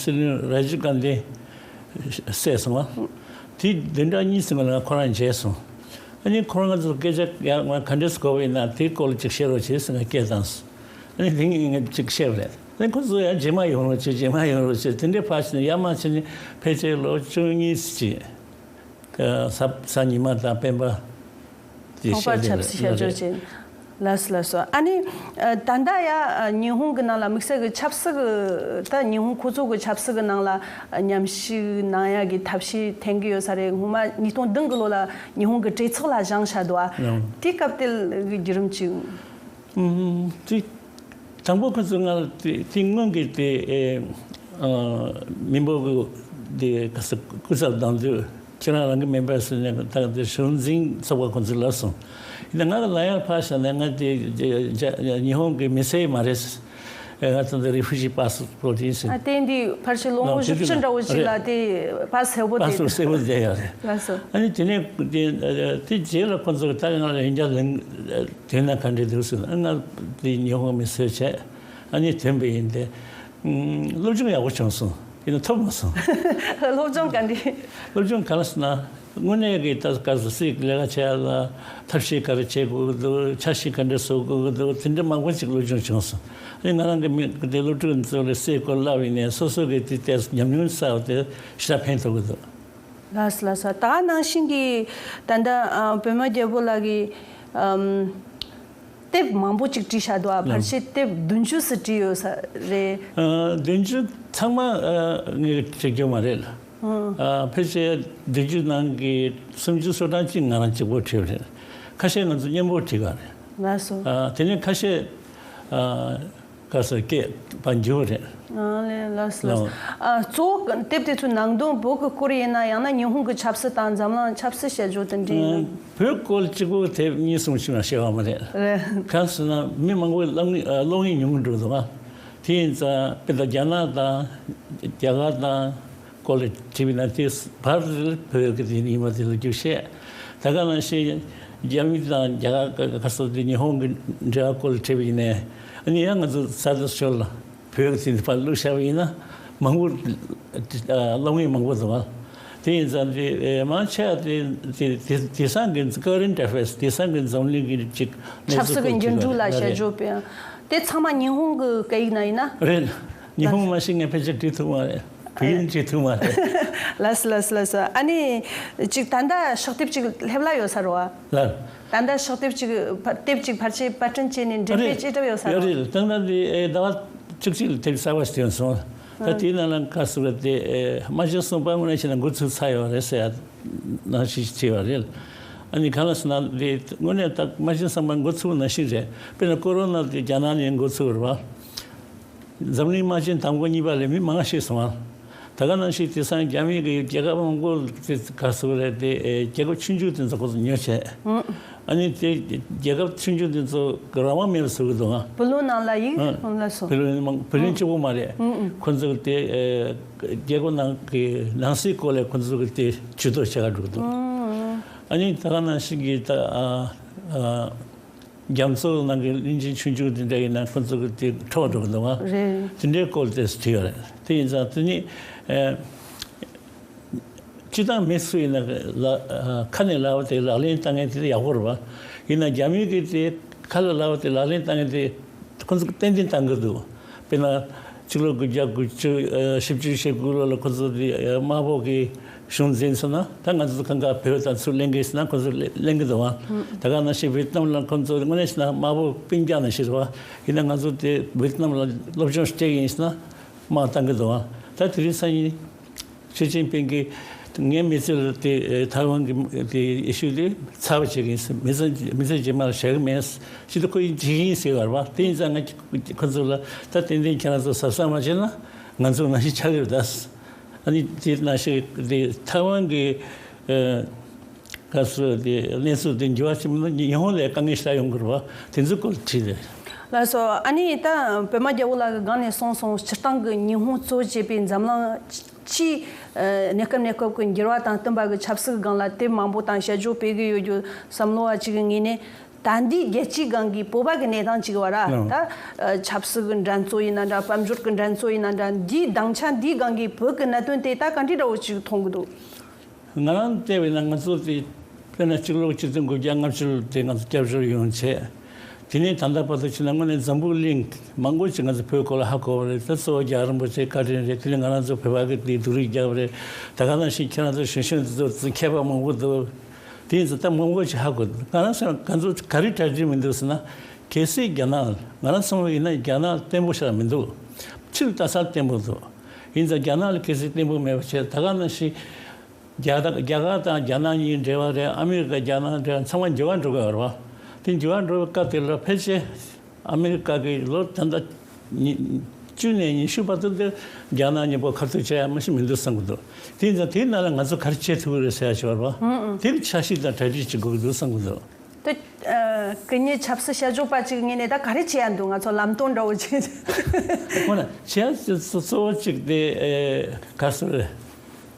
སྲིད་བློན་ར་ཇིབ་གྷན་དྷི་བསད་སོང་བ། དེ་བདུན་ཕྲག་གཉིས་ཙམ་ལ་ཁོ་རང་མཇལ་སོང་། ཨ་ནི་ཁོ་རང་ཚོ་སྐད་ཆ་ཡང་ང་ག་འདྲས་དགོས་པ་ཡིན་ན་དེའི་སྐོར་ལ་ཅིག་བཤད་རོགས་བྱེད་ཟེར་ང་སྐད་བཏང་སོང་། ཨ་ནི་དེ་ངས་ཅིག་བཤད་པ་རེད། ཨ་ནི་ཁོ་ཚོ་ཡང་རྗེས་མ་ཡོང་རོགས་བྱེད་རྗེས་མ་ཡོང་རོགས་བྱེད་དེ་འདྲའི་ཕར་ཕྱིན་ཡར་མར་ཕྱིན་ནས་ཕལ་ཆེར་ལོ་བཅུ་གཉིས་ཅིག་གཟའ་གཟའ་ཉི་མ་དང་སྤེན་པ་དེ་ཚོགས་པ་བཤད་ཆབ་སྲིད་བཤད་རྒྱུ་རེད། བྱེད། ལགས་སོ་ལགས་སོ། ཨ་ནི་ཨ་ད་ལྟ་ཡ་ཨ་ཉི་ཧོང་གི་ནང་ལ་དམིགས་བསལ་གྱི་ཆབ་སྲིད་ཀྱི་ད་ཉི་ཧོང་ཁོ་ཚོ་གི་ཆབ་སྲིད་ཀྱི་ནང་ལ་ཨ་མཉམ་ཞུགས་གནང་ཡ་གི་ཐབས་ཤེས་འཐེན་གྱི་ཡོད་ས་རེད། སྔོན་མ་ཉིས་སྟོང་བདུན་གི་ལོ་ལ་ཉི་ཧོང་གི་གྲོས་ཚོགས་ལ་བཞེངས་བཞག་འདུག་ཨ། ལགས། དེའི་སྐབས་དེ་གི་བརྒྱུད་རིམ་ཅིག་ཨུམ། དེ་དང་པོ་ཁོ་ཚོ་ང་ལ་དེ་དེ་སྔོན་གྱི་དེ་ཨེ་ཨ་མི་འབོར་གྱི་དེ་ག་ས་སྐུ་ཚབ་དང་དུ་ཁྱེད་རང་རང་གི་མེམ་བར་ཟེར་ནས་ད་དེ་གཞུང་འཛིན་ཚོགས་པ་ཁོ་ཚོས་ལབ་སོང་། ཡིན་ན་ང་ལ་ལ་ཡར་ཕར་བཞག་ནས་ང་དེ་རྒྱ་རྒྱ་ཉི་ཧོང་གི་མི་སེར་མ་རེད། ཨེ་ང་ཚོ་འདི་refugee passport ཡིན་ཟེར། ཨ་དེ་འདི་ཕལ་ཆེར་ལོ་ངོ་ལགས་བཞི་བཅུ་འདྲ་བོ་ཞིག་ལ་རེད། དེ་པ་སེ་སེར་པོ་པ་དེ་སེ་སེར་པོ་བསྡད་ཡོད་རེད། ལགས་སོ། ཨ་ནི་དེ་ནས་དེ་དེ་རྗེས་ལ་ཁོ་ཚོ་ད་ང་ལ་ཡིན་རྒྱ་ལན་དེ་ན་ག་འདྲས་འདུག་ཟེར་ན། ང་དེ་ཉི་ཧོང་མི་སེར་བྱས། ཨ་ནི་ཐོན་པ་ཡིན་ཏེ། ཨུམ། སློབ་སྦྱོང་ཡག་པོ་བྱུང་སོང་། ཡིན་ན་ཐོབ་མ་སོང་། སློབ་སྦྱོང་ག་འདྲས། སློབ་སྦྱོང་ག་རེ་ཟེར་ན། དངོས་གནས་ཀྱི་ད་ག་ཟེར་སྲིད་ཀྱི་ལས་ཀ་བྱེད་ཡ་ལ་ཐབས་ཤེས་ག་རེ་བྱེད་དགོས་ཀྱི་འདུག་འཆར་གཞི་ག་འདྲས་བཟོ་དགོས་ཀྱི་འདུག་དེ་འདྲ་མང་པོ་ཅིག་སློབ་སྦྱོང་བྱུང་སོང་། ཨ་ནི་ང་རང་གི་མི་དེ་སློབ་ཕྲུག་ཚོ་ལ་སྲིད་སྐོར་བསླབ་ཡིན་ནས་སོ་སོ་གི་དེ་ལྟས་ཉམས་མྱོང་བསགས་ཏེ་ཞེ་དྲག་ཕན་ཐོགས་ཀྱི་འདུག་ལགས་སོ་ལགས་སོ། ད་ནང་བཞིན་གྱི་ད་ལྟ་ཨ་བོད་མི་རྒྱལ་པོ་ལགས་ཀྱིས་ཨམ་དེབ་མང་པོ་ཅིག་བྲིས་བཞག་འདུག་ཨ། ཕལ་ཆེར་དེབ་བདུན་ཅུ་ཙམ་བྲིས་ཡོད་ས་རེད། ཨ་བདུན་ཅུ་ཚང་མ་ཨ་ངས་བྲིས་རྒྱུ་མ་རེད། ཨ་ཕལ་ཆེར་བདུན་ཅུ་ནང་གི་སུམ་ཅུ་སོ་གྲངས་ཅིག་ང་རང་གཅིག་པོ་བྲིས་པ་རེད། ཁ་ཤས་ང་ཚོ་མཉམ་པོ་བྲིས་པ་རེད། ལགས་སོ། ཨ་དེ་ནས་ཁ་ཤས་ཨ། ག་ས་སྐད་པ་འགྱུར་རེད། ཨ་ལས་ལགས་སོ་ལགས་སོ། ལགས། ཨ་གཙོ་བོ་དེབ་དེ་ཚོའི་ནང་དོན་བོད་ཀྱི་སྐོར་ཡིན་ན་ཡང་ན་ཉི་ཧོང་གི་ཆབ་སྲིད་དང་འཛམ་གླིང་ཆབ་སྲིད་དཔྱད་བརྗོད་དེ་འདྲའི། ཨ་བོད་སྐོར་གཅིག་པོ་དེབ་གཉིས་གསུམ་ཞིག་ལ་བཤད་པ་མ་རེད། རེད། གང་ཟེར་ན་མི་མང་པོས་ཀློག་མཁན་ཨ་ཀློག་མཁན་ཉུང་ངུ་འགྲོ་འདུག་ཨ། དེ་ཡིན་ཙང་དཔེར་ན་རྒྱ་ནག་དང་རྒྱ་གར་དང་། སྐོར་ལ་དྲིས་པ་ཡིན་ན་དེ་བར་དུ་བོད་ཀྱི་དེ་ཡིན་པ་དེ་ལ་རྒྱུགས་བཤད། ད་ག་ནང་བཞིན་རྒྱ་མི་དང་རྒྱ་གར་ག་ས་དེ་ཉི་ཧོང་གི་འབྲེལ་བ་སྐོར་ལ་དྲིས་པ་ཡིན་ནའི་ཨ་ནི་ཡང་ང་ཚོ་ས་དེ་ཞོར་ལ་བོད་ཀྱི་དེ་ཕར་བླུགས་བཞག་པ་ཡིན་ན་མང་པོ་ཀློག་མཁན་མང་པོ་འདུག་ཨ། དེ་ཡིན་ཙང་དེ་མང་ཆེ་བ་དེ་དེ་དེ་དེང་སང་གི་current affairs དེང་སང་གི་འཛམ་གླིང་གི་ཅིག་གནས་ཆབ་ཚུལ་སྲིད་ཀྱི་སྐོར་འགྱུར་འགྲོས་ལ་བཤད་རྒྱུ་དཔེ་དེ་ཚང་མ་ཉི་ཧོང་གི་སྐད་ཡིག་ནང་ཡིན་ན། རེད། ཉི་ཧོང་མ་ཤེས་ངས་ཕལ་ཆེར་བྲིས་ཐུབ་མ་རེད། བོད་ཡིག་བྲིས་ཐུབ་མ་རེད། ལགས་སོ་ལགས་སོ་ལགས་སོ། ཨ་ནི་ཅིག་ད་ལྟ་ཕྱག་དེབ་ཅིག་སླེབས་ལ་ཡོད་ས་རེད་བ། ལགས། ད་ལྟ་ཕྱག་དེབ་ཅིག་ཕ་དེབ་ཅིག་ཕལ་ཆེར་པར་སྐྲུན་བྱས་ནས་འགྲེམས་སྤེལ་རེད། བྱེད་གྲབས་ཡོད་ས་ཡོད་རེད། རེད། ད་ལྟ་འདི་ཨེ་ཟླ་བ་བཅུ་གཅིག་ལ་དེབ་གསར་པ་ཞིག་ཐོན་སོང་། ད་ཨ་དེའི་ནང་ལ་ག་ཟེར་བ་དེ་ཨེ་རྨ་ཆེན་གསུམ་པ་དངོས་གནས་བྱས་ན་འགོ་ཚུགས་ཚར་ཡོད་རེད་ཟེར་ཡ་ནང་བཞིན་ཞིག་བྲིས་པ་རེད། ཨ་ནི་གང་ལ་ཟེར་ན་དེ་དངོས་གནས་ད་རྨ་ཆེན་གསུམ་པ་འགོ་ཚུགས་ནང་བཞིན་རེད། དཔེར་ན་ཀོ་རོ་ན་དེ་རྒྱ་ནག་ནས་འགོ་ཚུགས་པ་རེད་བ། འཛམ་གླིང་དམག་ཆེན་དང་པོ་གཉིས་པ་ལས་མི་མང་ཤེས་སོང་བ། ད་ག་ནང་བཞིན་དེང་སང་རྒྱ་མི་གི་རྒྱལ་ཁབ་མང་པོ་དེ་ག་ཟེར་བ་རེད་དེ་ཨེ་རྒྱལ་ཁབ་ཆུང་ཆུང་དེ་ཚོ་ཁོ་ཚོ་ཉོ་བྱས། ཨ་ནི་དེ་རྒྱལ་ཁབ་ཆུང་ཆུང་དེ་ཚོ་གི་རང་དབང་མེད་པ་བཟོ་གི་འདུག་ཨ། བུ་ལོན་ནང་ལ་ཡིག་ཨ་ལ་སོ། བུ་ལོན་མང་བུ་ལོན་གཅིག་པོ་མ་རེད། ཁོ་ཚོ་གི་དེ་ཨེ་རྒྱལ་ཁབ་ནང་གི་ནང་སྲིད་སྐོར་ལ་ཁོ་ཚོ་གི་དེ་ཇུས་གཏོགས་བྱེད་ག་འགྲོ་གི་འདུག་ཨ་ནི་ད་ག་ནང་བཞིན་གི་ད་ཨ་ཨ། རྒྱ་མཚོ་ནང་གི་གླིང་ཆེན་ཆུང་ཆུང་དེ་འདྲ་ཡིན་ན་ཁོ་ཚོ་གི་དེ་འཕྲོག་འགྲོ་གི་འདུག་ཨ། རེད། དེ་འདྲའི་སྐོར་དེ་ཚོ་བྲིས་ཡོད་རེད། དེ་ཡིན་ཙང་དེ་ནི་ཨེ་སྤྱི་བཏང་མི་སུ་ཡིན་ན་ལ་ཨ་ཁ་ནས་ལབ་པ་དེ་ལག་ལེན་བསྟར་མཁན་དེ་ཡག་པོ་རེད་བ། ཡིན་ན་རྒྱ་མི་གི་དེ་ཁ་ལ་ལབ་པ་དེ་ལག་ལེན་བསྟར་མཁན་དེ་ཁོ་ཚོ་གི་ཏན་ཏན་བཏང་གི་འདུག་དཔེར་ན་ཕྱི་ལོ་དགུ་བརྒྱ་དགུ་བཅུ་ཨ་བཞི་བཅུ་ཞེ་དགུ་ལོ་ལ་ཁོ་ཚོ་དེ་ཨ་དམར་པོ་གི་གཞུང་འཛིན་སོང་ན་ད་ང་ཚོ་གང་ག་བོད་དང་ཚུར་ལེན་གི་ཟེར་ན་ཁོ་ཚོ་ལེན་གི་འདུག་བ། ད་ག་ནང་བཞིན་ཝེ་ཏི་ནམ་ལ་ཁོ་ཚོ་དངོས་གནས་བྱས་ན་དམར་པོ་སྤུན་ཀྱག་ནང་བཞིན་རེད་བ། ཡིན་ན་ང་ཚོ་དེ་ཝེ་ཏི་ནམ་ལ་སློབ་སྦྱོང་སྤྲད་ཡིན་ཟེར་ན་དམག་བཏང་གི་འདུག་བ། ད་དེ་རིང་སང་ཉིན་ཞི་ཅིན་ཕིང་གིས་ངའི་མི་ཚེ་ལ་དེ་ཐའེ་ཝན་གྱི་དེ་ཨི་ཤུ་དེ་ཚར་བ་བྱེད་ཀྱི་ཡིན་ཟེར། མི་ཚེ་མི་ཚེ་རྗེས་མ་ལ་བཞག་གི་མེད་ཟེར་དུས་ཁོ་ཡིས་བྱེད་ཀྱི་ཡིན་ཟེར་བ་རེད་བ། དེ་ཡིན་ཙང་ང་ཁོ་ཚོ་ལ་ད་ཏན་ཏན་ཁྱེད་རང་ཚོ་གཟབ་གཟབ་མ་བྱས་ན་ང་ཚོ་ནང་བཞིན་ཆགས་ཀྱི་རེད་ད། ཨ་ནི་དེ་ནང་བཞིན་དེ་ཐའེ་ཝན་གྱི་ཨ་ག་ཚོད་དེ་གནས་ཚུལ་དེ་འགྱུར་བ་ཕྱིན་པ་ན་ཉི་ཧོང་ལ་དཀའ་ངལ་ཞེ་དྲག་ཡོང་གི་རེད་བ། དེ་ཚོའི་སྐོར་བྲིས་རེད། ལགས་སོ། ཨ་ནི་ད་བོད་མ་རྒྱལ་པོ་ལགས་ཀྱི་སྒང་ནས་གསུངས་སོང་། སྤྱིར་བཏང་གི་ཉི་ཧོང་གཙོ་བྱས་པའི་འཛམ་གླིང་སྤྱིའི་ཨ་གནས་སྐབས་གནས་སྐབས་ཀྱི་འགྱུར་བ་དང་བསྟུན་པ་གི་ཆབ་སྲིད་ཀྱི་སྒང་ལ་དེབ་མང་པོ་དང་དཔྱད་བརྗོད་སྤེལ་གི་ཡོད་རྒྱུ་བསམ་བློ་བ་གཅིག་གི་ངོས་ནས། ད་འདི་རྒྱལ་སྤྱིའི་སྒང་གི་བོད་པ་གི་གནས་སྟངས་ཅིག་བར་ཨ། ལགས། ད་ཨ་ཆབ་སྲིད་ཀྱི་འགྲན་རྩོད་ཡིན་ན་འདྲ། དཔལ་འབྱོར་གྱི་འགྲན་རྩོད་ཡིན་ན་འདྲ། འདིའི་སྡིངས་ཆ་འདིའི་སྒང་གི་བོད་ཀྱི་གནད་དོན་དེ་ད་ག་འདྲའི་འདྲ་བོ་ཅིག་མཐོང་གི་འདུག་ང་རང་བལྟས་པ་ཡིན་ན་ང་ཚོ་དེ་དཔེར་ན་གཅིག་ལོ་གཅིག་སྟོང་དགུ་བརྒྱ་ལྔ་བཅུ་ལོ་དེ་ང་ཚོ་སྐྱབས་བཅོལ་ཡོང་བྱས། དེ་ནས་ད་ལྟ་བར་དུ་བྱས་ན་དངོས་གནས་འཛམ་བུ་གླིང་མང་པོ་ཅིག་ང་ཚོ་བོད་སྐོར་ལ་ཧ་གོ་བ་རེད། ད་གཙོ་བོ་རྒྱལ་བ་རིན་པོ་ཆེ་བཀའ་དྲིན་རེད། དེ་ནས་ང་རང་ཚོ་བོད་པ་གི་དེ་སྡུག་རུས་རྒྱག་པ་རེད། ད་ག་ནང་བཞིན་ཁྱེད་རང་ཚོ་གཞོན་གཞོན་དེ་ཚོ་མཁས་པ་མང་པོ་འདུག་དེ་ཡིན་ཙང་ད་མང་པོ་ཞིག་ཧ་གོ་འདུག་ང་རང་ཚོ་ག་ཚོད་ག་རེ་གྲ་སྒྲིག་མི་འདུག་ཟེར་ན། གལ་སྲིད་རྒྱ་ནག་ང་རང་ཚོ་ཡིན་ན་རྒྱ་ནག་བརྟན་པོ་ཞིག་མི་འདུག་ཕྱིར་ལྟ་ས་བརྟན་པོ་འདུག་ཡིན་ཙང་རྒྱ་ནག་ལ་གལ་སྲིད་བརྟན་པོ་མེད་པ་བྱས། ད་ག་ནང་བཞིན་རྒྱ་དང་རྒྱ་གར་དང་རྒྱ་ནག་གཉིས་འབྲེལ་བ་རེད། ཨ་མི་རི་ཀ་རྒྱ་ནག་འབྲེལ་བ་ཚང་མ་འགྱུར་བ་འགྲོ་གི་ཡོད་རེད་བ། དེ་འགྱུར་བ་འགྲོ་བའི་སྐབས་དེ་ལ་ཕལ་ཆེར་ཨ་མི་རི་ཀ་གི་ལོ་ད་ལྟ་ཉི་བཅུ་ནས་ཉི་ཤུ་བར་དུ་དེ་རྒྱ་ནག་གཉིས་པོ་ཁ་ཐུག་བྱེད་ཡ་མ་ཞིག་མི་འདུག་བསམ་གི་འདུག་དེ་ཡིན་ཙང་དེའི་ནང་ལ་ང་ཚོ་ག་རེ་བྱེད་ཐུབ་ཀྱི་རེད་ཟེར་ཡ་ཞིག་ཡོད་རེད་བ། དེ་གི་འཆར་གཞི་དང་གྲ་སྒྲིག་བྱེད་དགོས་ཀྱི་འདུག་བསམ་གི་འདུག་དེ་ཨ་སྐུ་ཉིད་ཆབ་སྲིད་དཔྱད་འཇོག་པ་ཅིག་ངོས་ནས་ད་ག་རེ་བྱེད་ཡ་འདུག་ང་ཚོ་ལམ་སྟོན་འདྲ་བོ་ཅིག་ཁོ་ན་བྱེད་ཡ་གཙོ་བོ་གཅིག་དེ་ཨེ་ག་རེ་ཟེར།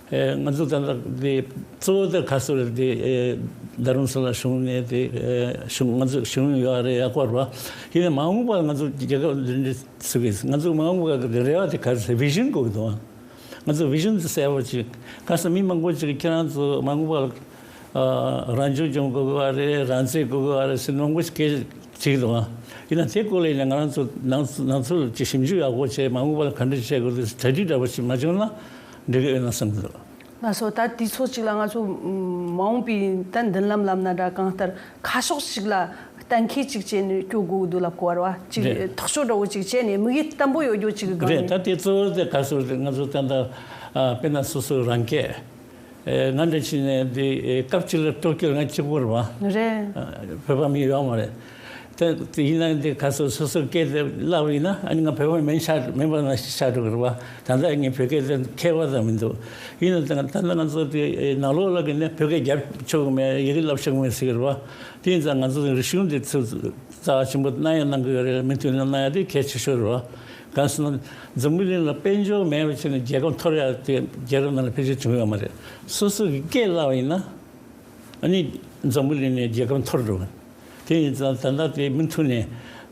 ཨེ་ང་ཚོ་ད་ལྟ་དེ་གཙོ་བོ་དེ་ག་རེ་ཟེར་དེ་ཨེ་རྡ་རམ་ས་ལ་གཞུང་ནས་དེ་ཨེ་གཞུང་ང་ཚོ་གཞུང་ཡོད་རེད། ཡག་པོ་རེད་བ། ཡིན་ནའི་མ་འོངས་པར་ང་ཚོ་རྒྱལ་ཁབ་འདི་འདྲ་ཚུགས་ཀྱི། ང་ཚོ་མ་འོངས་པར་གི་རེ་བ་དེ་ག་རེ་ཟེར། བི་ཞན་དགོས་ཀྱི་འདུག་ང་ཚོ་བི་ཞན་དེ་གསལ་པོ་ཅིག་ག་རེ་ཟེར། མི་མང་པོ་ཅིག་གིས་ཁྱེད་རང་ཚོ་མ་འོངས་པར་ཨ་རང་སྐྱོང་ལྗོངས་དགོས་ཀྱི་རེད། རང་བཙན་དགོས་ཀྱི་རེད་ཟེར་མང་པོ་ཞིག་སྐད་བྲིས་འདུག་ཨ་ཡིན་ན་དེ་སྐོར་ལ་ཡིན་ན་ང་རང་ཚོ་ནང་ནང་ཚོ་ལ་ཅིག་ཞིབ་འཇུག་ཡག་པོ་བྱས། མ་འོངས་པ་ལ་ག་འདྲ་བྱེད་དགོས་འདུག་གྲ་སྒྲིག་འདྲ་པོ་ཞིག་མ་བྱུང་ན་འགྲིག་གི་ཡོད་ན་བསམ་གི་འདུག་ལགས་སོ། ད་དུས་ཚོད་ཅིག་ལ་ང་ཚོ་མ་འོངས་པའི་ད་མདུན་ལམ་ལབ་ན་འདྲ། གང་ལྟར་ཁ་ཕྱོགས་ཤིག་ལ་གཏན་འཁེལ་ཅིག་བྱས་ནས་སྐྱོད་དགོས་འདུག་ལབ་དགོས་རེད་བ། ཅིག་རེད། ཐག་གཅོད་འདྲ་བོ་ཅིག་བྱས་ནས་དམིགས་ཡུལ་བརྟན་པོ་ཡོད་རྒྱུ་ཅིག་གི་སྒང་རེད། ནས། ད་དེ་གཙོ་བོ་དེ་ག་རེ་ཟེར་དེ་ང་ཚོ་ད་ལྟ་ཨ་དཔེར་ན་སོ་སོའི་རང་སྐད། ཨེ་ང་འདྲ་བྱས་ནས་འདི་ཨེ་སྐབས་གཅིག་ལ་ཊོ་ཀྱོ་ང་གཅིག་པོ་རེད་བ། རེད། ཨ་བོད་པ་མི་ཡོད་མ་རེད། དེ་དེ་ཡིན་ན་འདི་ག་རེ་ཟེར། སོ་སོའི་སྐད་དེ་བརླག་པ་ཡིན་ན་ཨ་ནི་ང་བོད་པ་མིན་ཆགས་མིན་པ་ནང་བཞིན་ཆགས་འགྲོ་གི་རེད་བ། ད་ལྟ་ངས་བོད་སྐད་དེ་མཁས་པ་ཙམ་མི་འདུག་ཡིན་ན་ད་ད་ལྟ་ང་ཚོ་དེ་ཨེ་ནང་ལོགས་ལ་གི་ནས་བོད་སྐད་རྒྱབ་ཆོག་གི་མེད། ཡི་གེ་བསླབ་ཆོག་གི་མེད་ཟེར་གི་རེད་བ། དེ་ཡིན་ཙང་ང་ཚོ་རིག་གཞུང་འདི་ཚོ་རྩ་བ་ཆེན་པོ་གནང་ཡང་གནང་གི་ཡོད་རེད། མུ་མཐུད་ནས་གནང་ཡ་དེ་གལ་ཆེ་ཤོས་རེད་བ། གང་ཟེར་ན་འཛམ་བུ་གླིང་ལ་དཔལ་འབྱོར་མེད་པ་བྱས་ནས་རྒྱལ་ཁབ་འཐོར་ཡ་དེ་རྒྱལ་ཁབ་ནང་ལ་ཕལ་ཆེར་བྱུང་ཡོད་མ་རེད། སོ་སོ་གི་སྐད་བརླག་པ་ཡིན་ན་ཨ་ནི་འཛམ་བུ་གླིང་ནས་རྒྱལ་ཁབ་འཐོར་འགྲོ་གི། དེ་ཡིན་ཙང་ད་ལྟ་དེ་མུ་མཐུད་ནས་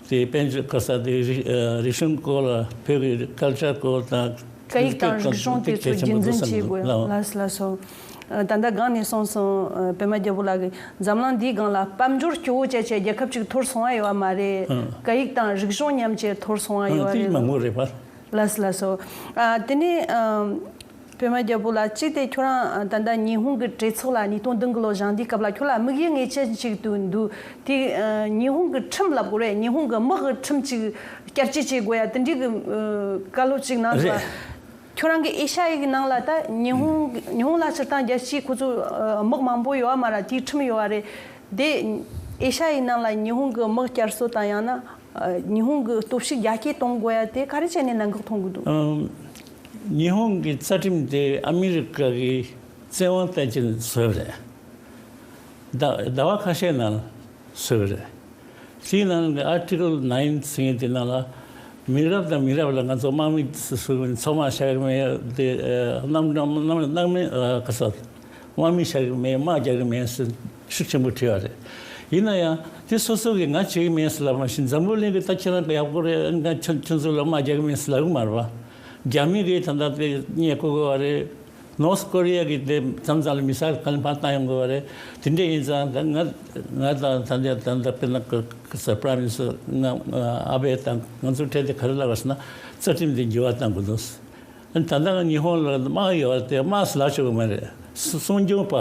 དེ་དཔལ་འབྱོར་ག་ས་དེ་རིག་ཨ་རིག་གཞུང་སྐོར་ལ། བོད་ཀྱི་ཀལ་ཅར་སྐོར་དང་། སྐད་ཡིག་དང་རིག་གཞུང་དེ་ཚོ་རྒྱུན་འཛིན་བྱེད་དགོས། ལགས་ལགས་སོ། ཨ་ད་ལྟ་སྒང་ནས་གསུངས་སོང་། ཨ་པད་མ་རྒྱལ་པོ་ལགས་ཀྱིས་འཛམ་གླིང་འདིའི་སྒང་ལ་དཔལ་འབྱོར་སྐྱོ་བོ་བྱས་བྱས་རྒྱལ་ཁབ་ཅིག་འཐོར་སོང་བ་ཡོད་མ་རེད། ཨང་། སྐད་ཡིག་དང་རིག་གཞུང་མཉམ་བཅས་འཐོར་སོང་བ་ཨང་། ཡོད་དེ་རེད། མང་པོ་རེད་པ། ལགས་ལགས་སོ། ཨ་དེ་ནས་ཨ་པད་མ་རྒྱལ་པོ་ལགས། གཅིག་དེ་ཁྱོད་རང་ཨ་ད་ལྟ་ཉི་ཧོང་གི་གྲོས་ཚོགས་ལ་ཉིས་སྟོང་བདུན་གི་ལོ་བཞེངས་དུས་སྐབས་ལ་ཁྱོད་ལ་དམིགས་ཡུལ་ངེས་ཅན་ཅིག་ཏུ་འདུག་དེ་ཨ་ཉི་ཧོང་གི་ཁྲིམས་ལབ་དགོས་རེད། ཉི་ཧོང་གི་དམག་གི་ཁྲིམས་ཅིག་བསྐྱར་བཅོས་བྱེད་དགོས་ཡ་དེ་འདྲའི་གི་ཨ་བཀའ་སློབ་ཅིག་གནང་སོང་། རེད། ཁྱོད་རང་གི་ཨེ་ཤ་ཡའི་ནང་ལ་ད་ཉི་ཧོང་ཉི་ཧོང་ལ་སྤྱིར་བཏང་རྒྱལ་སྤྱིའི་ཁོ་ཚོ་ཨ་དམག་མང་པོ་ཡོད་བ་མ་རེད། དེའི་ཁྲིམས་ཡོད་བ་རེད། དེ་ཨེ་ཤ་ཡའི་ནང་ལ་ཉི་ཧོང་གི་དམག་བསྐྱར་གསོ་དང་ཡང་ན་ཨ་ཉི་ཧོང་གི་སྟོབས་ཤུགས་རྒྱ་སྐྱེད་གཏོང་དགོས་ཡ་དེ་ག་རེ་བྱས་ནས་གནད་འགག་མཐོང་གི་འདུག་ཨམ། ཉི་ཧོང་གི་རྩ་ཁྲིམས་དེ་ཨ་མི་རི་ཀ་གི་བཙན་དབང་བསྟན་བཅོས་བཟོས་རེད། ཟླ་ཟླ་བ་ཁ་ཤས་ནང་བཟོས་རེད། དེའི་ནང་གི་Article nine ཟེར་མཁན་དེ་ནང་ལ་མི་རབས་དང་མི་རབས་ལ་ང་ཚོ་དམག་མི་སུ་སུ་ཚང་མ་བཞག་གི་མེད་དེ། ཨ་གནམ་གནམ་གནམ་གནམ་མི་ཨ་ག་ས་དམག་མི་བཞག་གི་མེད། དམག་རྒྱག་གི་མེད་ཟེར་ཤུགས་ཆེན་པོ་བྲིས་པ་རེད། ཡིན་ན་ཡང་དེ་སོ་སོ་གིས་ང་བྱེད་ཀྱི་མེད་ཟེར་ལབ་མ་ཤེས། འཛམ་བུ་གླིང་གི་ད་ཁྱེད་རང་གི་ཡག་པོ་རེད། ང་ཁྱོད་ཁྱོད་ཚོ་ལ་དམག་རྒྱག་གི་མེད་ཟེར་ལབ་གི་མ་རེད་པ། རྒྱ་མི་གིས་ད་ལྟ་དེ་བརྙས་བཀོད་དགོས་པ་རེད། North Korea གིས་དེ་མཚམས་མཚམས་ལ་མི་སེལ་ག་ལེ་ཕར་བཏང་ཡོང་དགོས་པ་རེད། དེ་འདྲ་ཡིན་ཙང་ད་ང་ང་དང་ད་ལྟ་ད་ལྟ་དཔེར་ན་ག་ག་ས་Prime Minister ང་ཨ་བྷེ་དང་ང་ཚོ་གྲས་དེ་ག་རེ་ལབ་པ་ཟེར་ན། རྩ་ཁྲིམས་དེ་འགྱུར་བ་གཏང་དགོས་འདུག་ཨ་ནི་ད་ལྟ་ང་ཉི་ཧོང་ལ་དམག་ཡོད་རེད། དེ་དམག་ཟེར་ལབ་ཆོག་གི་མ་རེད། སྲུང་སྐྱོང་པ།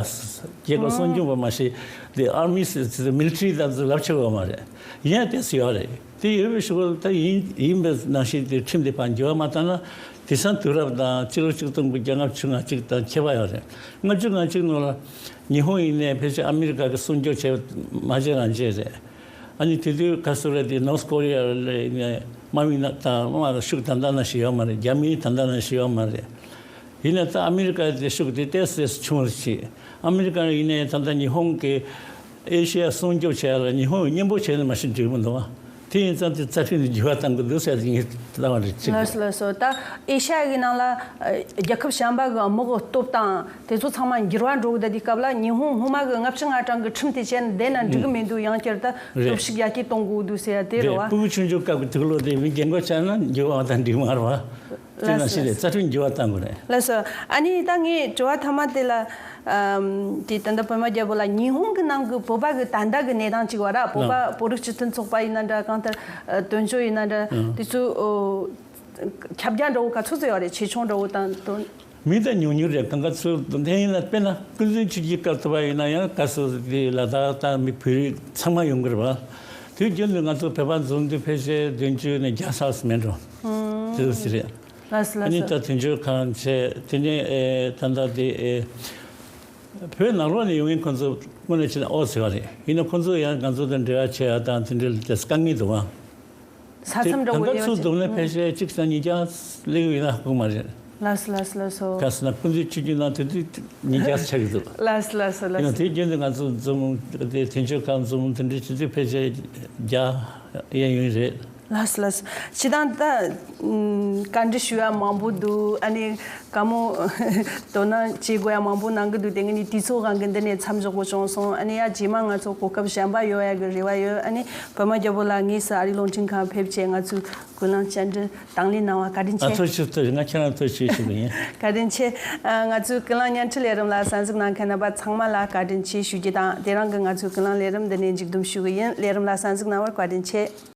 རྒྱལ་ཁབ་སྲུང་སྐྱོང་པ་མ་གཞི་དེ་army military དང་ལབ་ཆོག་གི་མ་རེད། ཡིན་ཡང་དེ་ཟེར་ཡོད་རེད། དེ་ཡོད་པའི་ཤུགས་ལ་ད་ཡིན་ཡིན་པའི་ནང་བཞིན་དེ་ཁྲིམས་དེ་ཕར་འགྱུར་བ་མ་བཏང་ན། དེང་སང་དུས་རབས་དང་སྤྱི་ལོ་ཆིག་སྟོང་དགུ་བརྒྱ་ལྔ་བཅུ་ང་གཅིག་དང་ཁྱད་པར་ཡོད་རེད། ལྔ་བཅུ་ང་གཅིག་ནང་ལ་ཉི་ཧོང་ཡིན་ནའི་ཕལ་ཆེར་ཨ་མི་རི་ཀ་གི་སྲུང་སྐྱོབ་བྱས་མ་བྱས་རང་བྱས་རེད། ཨ་ནི་དེ་དུས་ག་ཟེར་རེད། དེ་North Korea ལ་ཡིན་ནའི་དམག་མི་དང་དམག་ཤུགས་ད་ལྟ་ནང་བཞིན་ཡོད་མ་རེད། རྒྱ་མི་ད་ལྟ་ནང་བཞིན་ཡོད་མ་རེད། ཡིན་ན་ད་ཨ་མི་རི་ཀ་དེ་ཤུགས་དེ་ཏོག་ཙམ་ཆུང་རུ་ཕྱིན། ཨ་མི་རི་ཀ་ཡིན་ནའི་ད་ལྟ་ཉི་ཧོང་གི་ཨེ་ཤེ་ཡ་སྲུང་སྐྱོབ་བྱས་ལ་ཉི་ཧོང་གཉེན་པོ་བྱས་ནས་མ་ཤི་འགྲིག་མི་འདུག་ཨ། དེ་ཡིན་ཙང་དེ་རྩ་ཁྲིམས་དེ་འགྱུར་བ་གཏང་དགོས་འདུག་ཟེར་ངས་ལྟ་བ་རེད་ཅིག་ལགས་སོ་ལགས་སོ། ད་ཨེ་ཤ་ཡ་གི་ནང་ལ་ཨ་རྒྱལ་ཁབ་གཞན་པ་གི་དམག་གི་སྟོབས་དང་དེ་ཚོ་ཚང་མ་འགྱུར་བ་འགྲོ་གི་ད་དེ་སྐབས་ལ་ཉི་ཧོང་སྔོན་མ་གི་ལྔ་བཅུ་ང་གྲངས་གི་ཁྲིམས་དེ་བྱས་ན་བསྡད་ན་འགྲིག་གི་མི་འདུག་ཡང་བསྐྱར་ད་རེད། སྟོབས་ཤུགས་རྒྱ་སྐྱེད་གཏོང་དགོས་འདུག་ཟེར་ཡ་དེ་རེད་རེད། བ། ཕྲུ་གུ་ཆུང་ཆུང་སྐབས་ཀྱི་དུག་ལོག་དེ་མི་རྒན་གོག་ཆགས་ན་འགྱུར་བ་དང་འགྲིག་མ་རེད་བ། དེ་ནང་བཞིན་རེད། རྩ་ཁྲིམས་འགྱུར་བ་གཏང་དགོས་རེད། ལགས་སོ། ཨ་ནི་ད་ངས་དྲི་བ་མཐའ་མ་དེ་ལ། ཨམ། དེ་ད་ལྟ་པད་མ་རྒྱལ་པོ་ལགས་ཉི་ཧོང་གི་ནང་གི་བོད་པ་གི་ད་ལྟ་གི་གནས་སྟངས་ཅིག་བ་ར། བོད་པ་ལགས། བོད་རིགས་སྤྱི་མཐུན་ཚོགས་པ་ཡིན་ན་འདྲ། གང་ལྟར་ཨ་དོན་གཅོད་ཡིན་ན་འདྲ། ཨང་། དེ་ཚོ་ཨོ་ཁྱབ་རྒྱ་འདྲ་བོ་ག་ཚོད་ཚོད་ཡོད་རེད། ཆེ་ཆུང་འདྲ་བོ་དང་དོན། མི་ད་ཉུང་ཉུང་རེད། གང་ག་ཚོད་དེ་ཡིན་ན། དཔེར་ན་ཀུན་གཟིགས་ཆོས་རྒྱལ་སྐབས་དུ་བ་ཡིན་ན་ཡང་ག་སོ་དེ་ལ་དྭགས་དང་མི་བོད་རིགས་ཚང་མ་ཡོང་གི་རེད་བ། དུས་རྒྱུན་དུ་ང་ཚོ་བོད་པ་འཛོམས་དུས་ཕལ་ཆེར་བདུན་ཅུ་ནས་བརྒྱ་ལྷག་ཙམ་མེད་འགྲོ། དེ་ཚོ་ཞིག་རེད། ལགས་སོ། ཨ་ལགས་ནི་ད་སོ། དོན་གཅོད་ཁང་བྱས། དེ་ནས་ཨེ་ད་ལྟ་དེ་ཨེ་བོད་ནང་ལོགས་ནས་ཡོང་མཁན་ཁོ་ཚོ་དངོས་གནས་བྱས་ན་ཨོ་ཟེར་བ་རེད། ཡིན་ན་ཁོ་ཚོ་ཡང་ང་ཚོ་དང་འབྲེལ་བ་བྱེད་ཡ་དང་དེ་འདྲ་ལ་དེ་དཀའ་ངལ་འདུག་ཨ། ས་མཚམས་འདྲ་བོ་ཡོད་ཅིག་ལ་ཕལ་ཆེར་གཅིག་དང་གཉིས་ཀྱང་སླེབས་ཡོད་ན་ཧ་གོ་མ་རེད། ལགས་སོ་ལགས་སོ་ལགས་སོ། ག་ཟེར་ན་ཀུན་གཟིགས་ཆོས་རྒྱལ་ནང་དེ་དུས་ཉིས་བརྒྱ་ཆགས་ཀྱི་འདུག། ལགས་སོ་ལགས་སོ་ཡིན་ན་ལགས་དེའི་སོ། རྒྱུན་དུ་ང་ཚོ་འཛོམས་དེ་དོན་གཅོད་ཁང་འཛོམས་དེ་འདྲ་བྱེད་དུས་ཕལ་ཆེར་བརྒྱ་ཡན་ཡོད་རེད། ལགས་སོ་ལགས་སོ། སྤྱིར་བཏང་ད་ཨམ་བཀའ་འདྲི་ཞུ་ཡ་མང་པོ་འདུག། ཨ་ནི་བཀའ་མོལ་དོ་སྣང་བྱེད་དགོས་ཡ་མང་པོ་གནང་གི་འདུག། དེ་ངས་ནི་དུས་ཚོད་དབང་གིས་འདི་ནས་མཚམས་འཇོག་དགོས་བྱུང་སོང་། ཨ་ནི་ཡ་རྗེས་མ་ང་ཚོ་གོ་སྐབས་གཞན་པ་ཡོང་ཡ་གི་རེ་བ་ཡོད། ཨ་ནི་པདྨ་རྒྱལ་པོ་ལགས་དངོས་སུ་ཨ་རིའི་རླུང་འཕྲིན་ཁང་ཕེབས་བྱས་ང་ཚོའི་ཀུན་གླེང་བཅར་འདྲི་དང་ལེན་གནང་བ་བཀའ་དྲིན་ཨ་ཆེ། ཐུགས་རྗེ་ཆེ། ང་ཁྱེད་རང་ཐུགས་རྗེ་ཆེ་ཞུ་གི་ཡིན། བཀའ་དྲིན་ཆེ། ཨ་ང་ཚོའི་ཀུན་གླེང་བརྙན་འཕྲིན་ལས་རིམ་ལ་གསན་གཟིགས་གནང་མཁན་རྣམ་པ་ཚང་མ་ལ་བཀའ་དྲིན་ཆེ་ཞུ་རྒྱུ་དང་། དེ་རིང་གི་ང་ཚོའི་ཀུན་གླེང་ལས་རིམ་འདི་ནས་མཇུག་བསྡོམས་ཞུ་གི་ཡིན། ལས་རིམ་ལ་གསན་གཟིགས་གནང་བར་བཀའ་དྲིན་ཆེ།